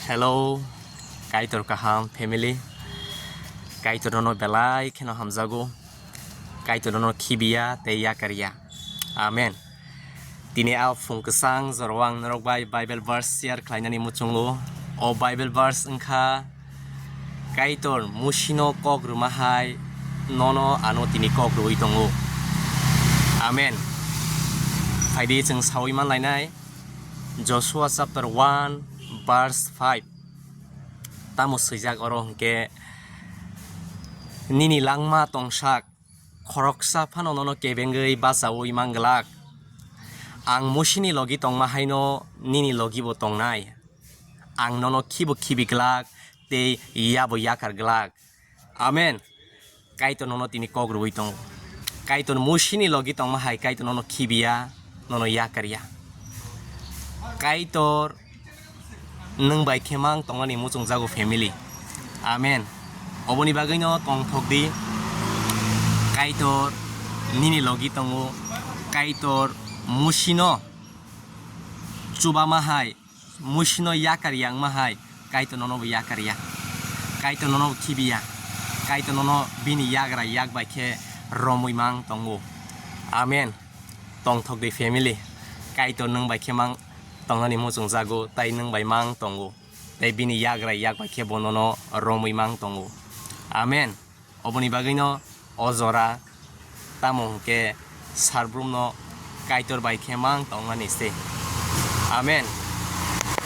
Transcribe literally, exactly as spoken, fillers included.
Hello, Kaitor kaham family. Kaitor nono belai kheno hamjago. Kaitor nono khibiya tei yakarya. Amen. Tini a phung kwchang jorao ang norok bai Bible verse share khlainani muchungo. O Bible verse wngkha, Kaitor Musino kok rwma hai nono ano tini kok rwui tongo. Amen. Phaidi chwng saui manlainai Joshua chapter one verse five. Tamo swijak oro hwnkhe, "Nini langma tongsak, khoroksa phano nono kebengwi bachaui manglak. Ang Musini logi tongma haino nini logibo tongnai. Ang nono khibo khibi glak tei yabo yakar glak." Amen. Kaitor nono tini kok rwui tongo. Kaitor Musini logi tongma hai Kaitor nono khibiya, nono yakarya. Kaitor nwng bai khe mang tongnani muchungjago family. Amen. Oboni bagwino tongthok di. Kaitor nini logi tongo. Kaitor Musino chubama hai, Musino yakar ya wngma hai, Kaitor nono bo yakar ya. Kaitor nono bo khibiya. Kaitor nono bini yagra yak bai khe romwi mang tongo. Amen. Tongthok di family. Kaitor nwng bai khe mang tongnani muchungjago, tai nwng bai mang tongo. Tai bini yagra yak bai khe bo nono romwi mang tongo. Amen. Oboni bagwino o jora tamo hwnkhe sarbrumno Kaitor bai khe mang tongnani se. Amen.